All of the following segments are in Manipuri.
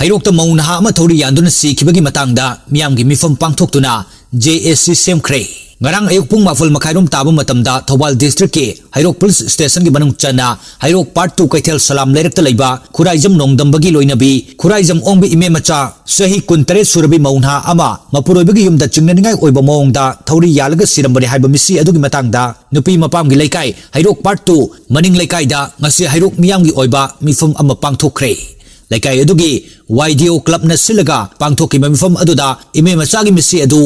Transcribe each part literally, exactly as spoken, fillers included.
ꯍꯩꯔꯣꯛꯇ ꯃꯧ ꯅꯍꯥ ꯑꯃ ꯊꯧꯔꯤ ꯌꯥꯟꯗꯨꯅ ꯁꯤꯈꯤꯕꯒꯤ ꯃꯇꯥꯡꯗ ꯃꯤꯌꯥꯝꯒꯤ ꯃꯤꯐꯝ ꯄꯥꯡꯊꯣꯛꯇꯨꯅ J S C ꯁꯦꯝꯈ꯭ꯔꯦ꯫ ꯉꯔꯥꯡ ꯑꯌꯨꯛ ꯄꯨꯡ ꯃꯥꯄꯜ ꯃꯈꯥꯏꯔꯣꯝ ꯇꯥꯕ ꯃꯇꯝꯗ ꯊꯧꯕꯥꯜ district ꯀꯤ ꯍꯩꯔꯣꯛ police station ꯒꯤ ꯃꯅꯨꯡ ꯆꯟꯅ ꯍꯩꯔꯣꯛ part two ꯀꯩꯊꯦꯜ ꯁꯂꯥꯝ ꯂꯩꯔꯛꯇ ꯂꯩꯕ ꯈꯨꯔꯥꯏꯖꯝ ꯅꯣꯡꯗꯝꯕꯒꯤ ꯂꯣꯏꯅꯕꯤ ꯈꯨꯔꯥꯏꯖꯝ ꯑꯣꯡꯕꯤ ꯏꯃꯦ ꯃꯆꯥ ꯆꯍꯤ ꯀꯨꯟꯇꯔꯦꯠ ꯁꯨꯔꯕꯤ ꯃꯧ ꯅꯍꯥ ꯑꯃ ꯃꯄꯨꯔꯣꯏꯕꯒꯤ ꯌꯨꯝꯗ ꯆꯤꯡꯅꯅꯤꯡꯉꯥꯏ ꯑꯣꯏꯕ ꯃꯑꯣꯡꯗ ꯊꯧꯔꯤ ꯌꯥꯜꯂꯒ ꯁꯤꯔꯝꯕꯅꯤ ꯍꯥꯏꯕ ꯃꯤꯁꯤ ꯑꯗꯨꯒꯤ ꯃꯇꯥꯡꯗ ꯅꯨꯄꯤ ꯃꯄꯥꯝꯒꯤ ꯂꯩꯀꯥꯏ ꯍꯩꯔꯣꯛ part two ꯃꯅꯤꯡ ꯂꯩꯀꯥꯏꯗ ꯉꯁꯤ ꯍꯩꯔꯣꯛ ꯃꯤꯌꯥꯝꯒꯤ ꯑꯣꯏꯕ ꯃꯤꯐꯝ ꯑꯃ ꯄꯥꯡꯊꯣꯛꯈ꯭ꯔꯦ꯫ ꯂꯩꯀꯥꯏ ꯑꯗꯨꯒꯤ Y D O club ꯅ ꯁꯤꯜꯂꯒ ꯄꯥꯡꯊꯣꯛꯈꯤꯕ ꯃꯤꯐꯝ ꯑꯗꯨꯗ ꯏꯃꯦ ꯃꯆꯥꯒꯤ ꯃꯤꯁꯤ ꯑꯗꯨ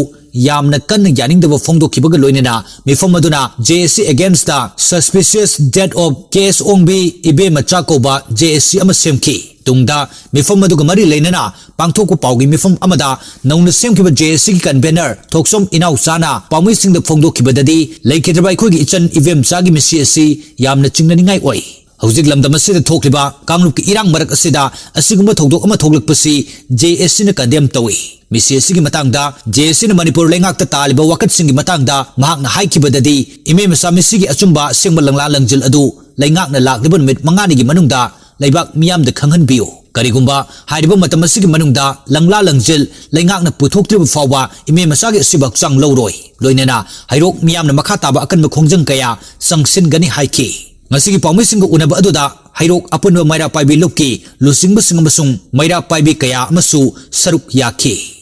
ꯌꯥꯝꯅ ꯀꯟꯅ ꯌꯥꯅꯤꯡꯗꯕ ꯐꯣꯡꯗꯣꯛꯈꯤꯕꯒ ꯂꯣꯏꯅꯅ ꯃꯤꯐꯝ ꯑꯗꯨꯅ J S C against the suspicious death of K S ꯑꯣꯡꯕꯤ ꯏꯕꯦꯝꯃꯆꯥ ꯀꯧꯕ J S C ꯑꯃ ꯁꯦꯝꯈꯤ꯫ ꯇꯨꯡꯗ ꯃꯤꯐꯝ ꯑꯗꯨꯒ ꯃꯔꯤ ꯂꯩꯅꯅ ꯄꯥꯡꯊꯣꯛꯄ ꯄꯥꯎꯒꯤ ꯃꯤꯐꯝ ꯑꯃꯗ ꯅꯧꯅ ꯁꯦꯝꯈꯤꯕ J S C ꯒꯤ convener ꯊꯣꯛꯆꯣꯝ ꯏꯅꯥꯎꯆꯥꯅ ꯄꯥꯎꯃꯤꯁꯤꯡꯗ ꯐꯣꯡꯗꯣꯛꯈꯤꯕꯗꯗꯤ, ꯂꯩꯈꯤꯗ꯭ꯔꯕ ꯑꯩꯈꯣꯏꯒꯤ ꯏꯆꯟ ꯏꯕꯦꯝꯆꯥꯒꯤ ꯃꯤꯁꯤ ꯑꯁꯤ ꯌꯥꯝꯅ ꯆꯤꯡꯅꯅꯤꯡꯉꯥꯏ ꯑꯣꯏ꯫ ꯍꯧꯖꯤꯛ ꯂꯝꯗꯝ ꯑꯁꯤꯗ ꯊꯣꯛꯂꯤꯕ ꯀꯥꯡꯂꯨꯞꯀꯤ ꯏꯔꯥꯡ ꯃꯔꯛ ꯑꯁꯤꯗ ꯑꯁꯤꯒꯨꯝꯕ ꯊꯧꯗꯣꯛ ꯑꯃ ꯊꯣꯛꯂꯛꯄꯁꯤ J S C ꯅ condemn ꯇꯧꯏ꯫ ꯃꯤꯁꯤ ꯑꯁꯤꯒꯤ ꯃꯇꯥꯡꯗ J S C ꯅ ꯃꯅꯤꯄꯨꯔ ꯂꯩꯉꯥꯛꯇ ꯇꯥꯜꯂꯤꯕ ꯋꯥꯀꯠꯁꯤꯡꯒꯤ ꯃꯇꯥꯡꯗ ꯃꯍꯥꯛꯅ ꯍꯥꯏꯈꯤꯕꯗꯗꯤ, ꯏꯃꯦ ꯃꯆꯥ ꯃꯤꯁꯤꯒꯤ ꯑꯆꯨꯝꯕ ꯑꯁꯦꯡꯕ ꯂꯪꯂꯥ ꯂꯪꯖꯤꯜ ꯑꯗꯨ ꯂꯩꯉꯥꯛꯅ ꯂꯥꯛꯂꯤꯕ ꯅꯨꯃꯤꯠ ꯃꯉꯥꯅꯤꯒꯤ ꯃꯅꯨꯡꯗ ꯂꯩꯕꯥꯛ ꯃꯤꯌꯥꯝꯗ ꯈꯪꯍꯟꯕꯤꯌꯨ꯫ ꯀꯔꯤꯒꯨꯝꯕ ꯍꯥꯏꯔꯤꯕ ꯃꯇꯝ ꯑꯁꯤꯒꯤ ꯃꯅꯨꯡꯗ ꯂꯪꯂꯥ ꯂꯪꯖꯤꯜ ꯂꯩꯉꯥꯛꯅ ꯄꯨꯊꯣꯛꯇ꯭ꯔꯤꯕ ꯐꯥꯎꯕ ꯏꯃꯦ ꯃꯆꯥꯒꯤ ꯑꯁꯤꯕ ꯍꯛꯆꯥꯡ ꯂꯧꯔꯣꯏ꯫ ꯂꯣꯏꯅꯅ ꯍꯩꯔꯣꯛ ꯃꯤꯌꯥꯝꯅ ꯃꯈꯥ ꯇꯥꯕ ꯑꯀꯟꯕ ꯈꯣꯡꯖꯪ ꯀꯌꯥ ꯆꯪꯁꯤꯟꯒꯅꯤ ꯍꯥꯏꯈꯤ꯫ ꯉꯁꯤꯒꯤ ꯄꯥꯎꯃꯤꯁꯤꯡꯒ ꯎꯅꯕ ꯑꯗꯨꯗ ꯍꯩꯔꯣꯛ ꯑꯄꯨꯟꯕ ꯃꯩꯔꯥ ꯄꯥꯏꯕꯤ ꯂꯨꯞꯀꯤ ꯂꯨꯆꯤꯡꯕꯁꯤꯡ ꯑꯃꯁꯨꯡ ꯃꯩꯔꯥ ꯄꯥꯏꯕꯤ ꯀꯌꯥ ꯑꯃꯁꯨ ꯁꯔꯨꯛ ꯌꯥꯈꯤ꯫